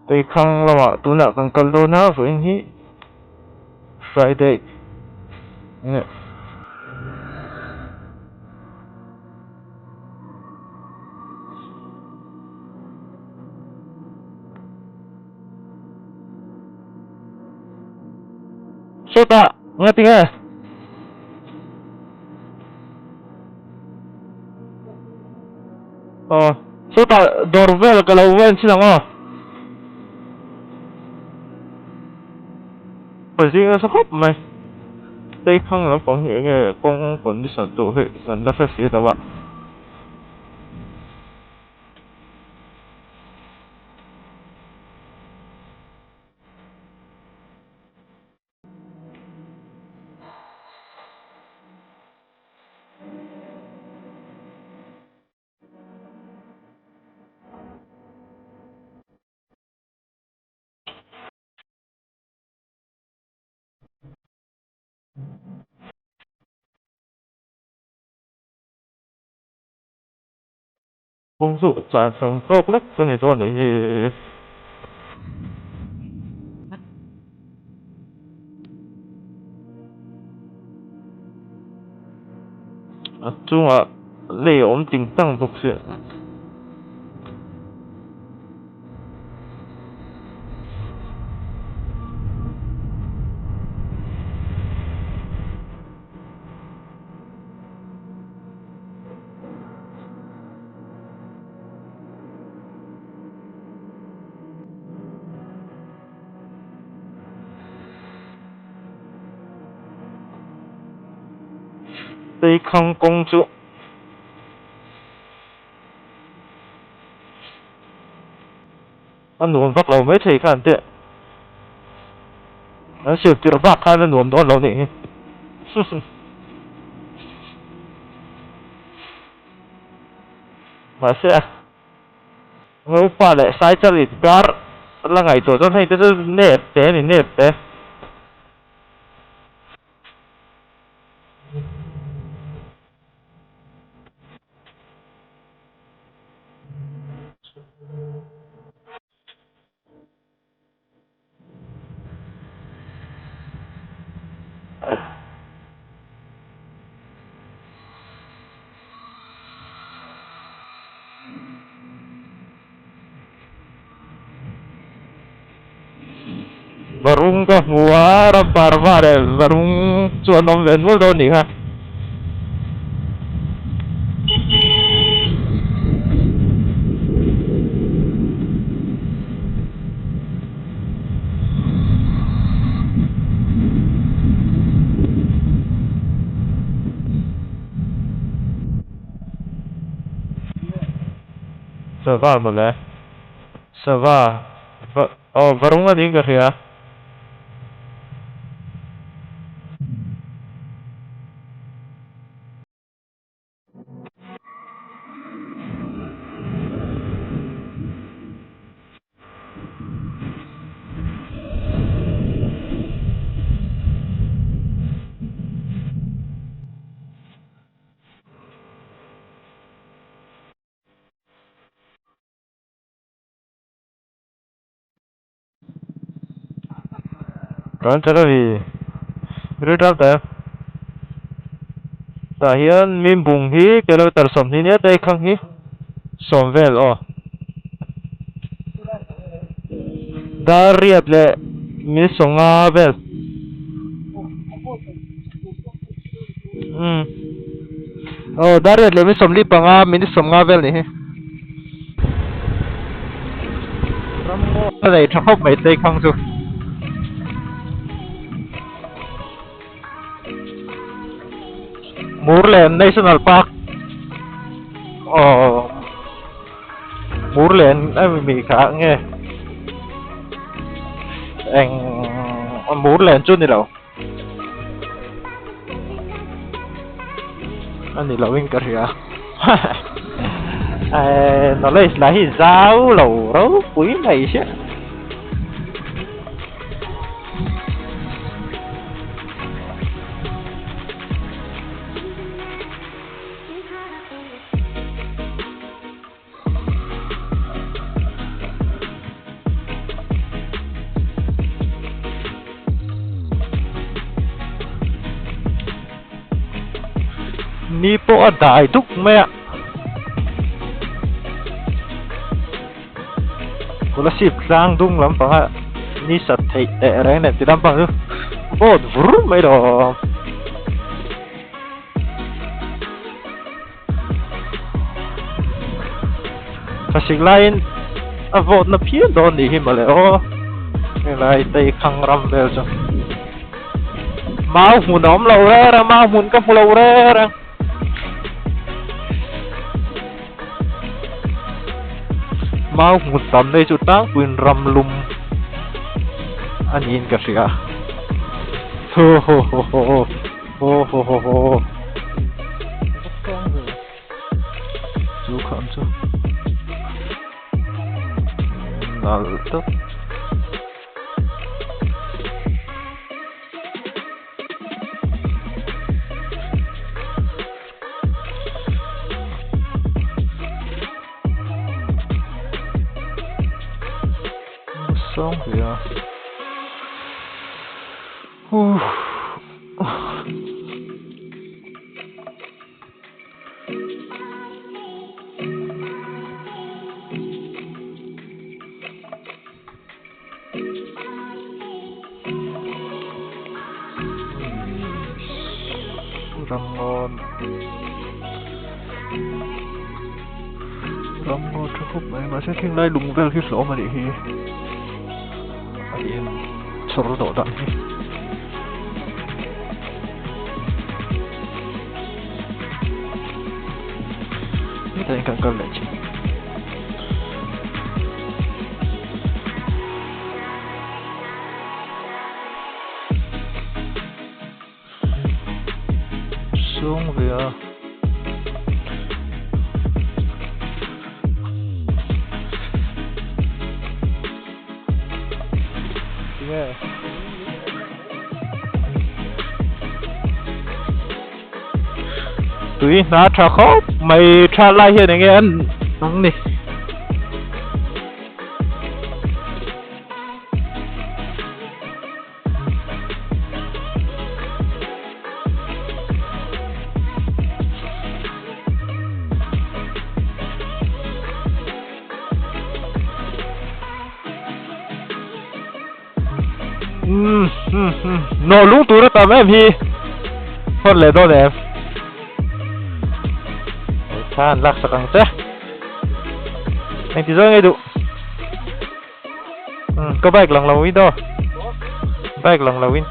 Teikhang lamah tunah kan kal dawn a vawiin hi Friday nge. Sawtah nga tinge? Aw sawtah dawr vel ka lo en chin ang aw. Ka zing nasa khawp mai. Teikhang lampang hi enge kawng condition tur hi kan la hre si lo a. Kawng chu tlan hran tawk lek chu ni dawn anih hi. A chungah lei a awm ting tang bawk sia. Teikhang kawng chu a nuam vak lo maithei khan teh an siam tirh vak khan a nuam dawn lo nih hi. Mahse a Ngopa leh Saichal inkar la ngaihtuah chuan hei te chu nep te a ni nep te. Varung ka hmu a ram parva leh varung chu an awm ve nual dawn anih kha. Sava mawle sava va aw varung a niin ka hria. Chuan chalawi ril ṭap ta em tah hian min bung hi kilometer 20 nia te khang hi 10 vel aw dar riat leh min 50 vel umm aw dar riat leh min 45 minute 50 vel nih hi. Ramngaw a nei tha khawp mai Tleikhang chu. Murlen National Park aw Murlen a mi kha nge eng Murlen chu ni lo a ni lo in ka hria knowledge lah hi zau lo ropui mai sia. Ni pawh a dai duk mai a. Kolasib tlang dung lampanga ni sat theih teh reng nen ti lampang chu vawt vur mai lo. Thlasik laiin a vawt na phian dawn nih hi mawle aw helai Teikhang ram vel chu mau hmun a awm lo reng a mau hmun ka hmu lo reng mau hmun tam nei chu tlangpuiin ram lum a niin ka hria ho ho ho ho. Ho ho ho ho. Chu kham chu. Nal tak. Song ve a. Ramngaw ramngaw tha khawp mai mahse thinglai lung vel hi hlawm a nih hi a in chhawr dawh dan hi. Hetah hian kan kal leh thin. Sawng ve a. Tinge? Tui hna tha khawp mai tha lai hian enge an ang ni. Nawh lung tur a tam em hi phawt leh dawn em thla an laksak ang che engti zawng nge duh ka bike lang lo in aw bike lang lo in.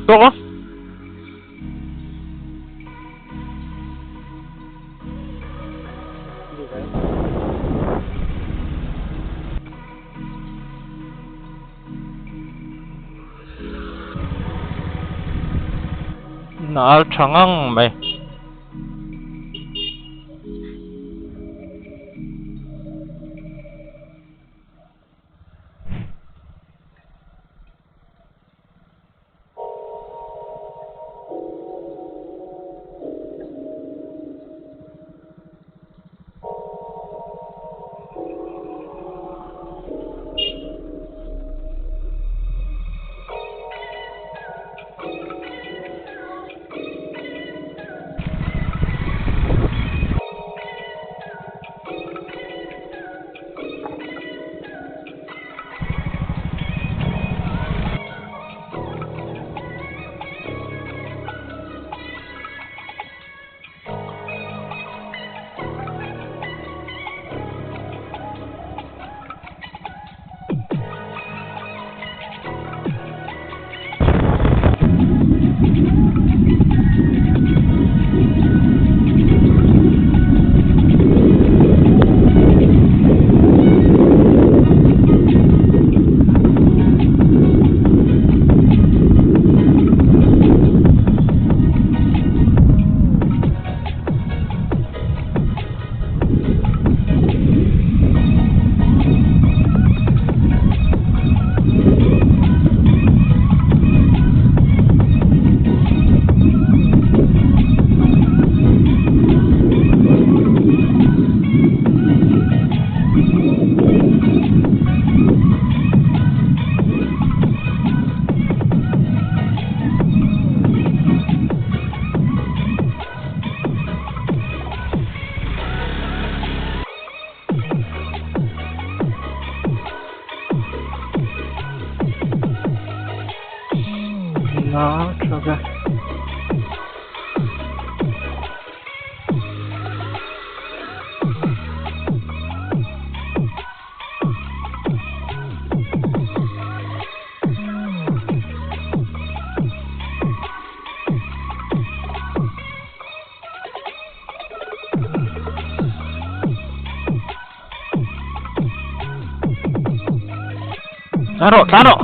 Tawk a. Nal tha ngang mai. Okay. Tlan rawh tlan rawh.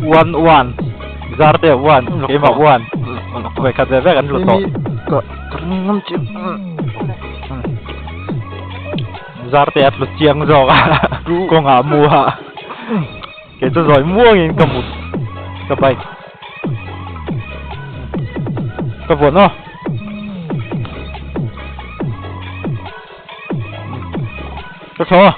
One one Zarte one keimah one vawikhat ve vek an lut tawh. Zarte a tlu chiang zawk a kawngah mu a kei chu zawi muangin ka mut ka bike ka vuan aw. Ka thaw a.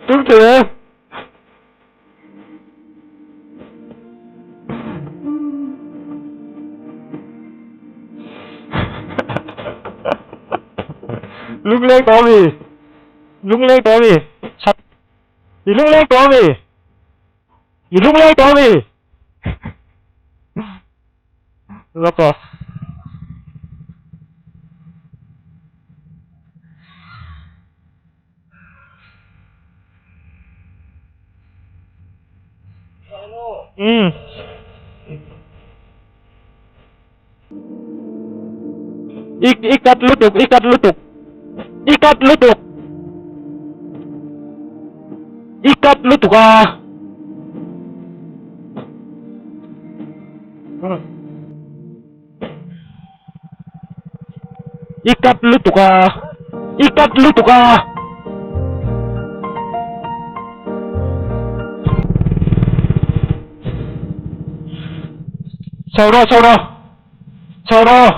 Tum thei e. Lungleng tawh ami? Lungleng tawh ami? I lungleng tawh ami? I lungleng tawh ami? Lawk aw. Umm. I i cut lutuk i cut lutuk i cut lutuk i cut lutuk a. I cut lutuk a i cut lutuk a. Chho rawh chho rawh chho rawh.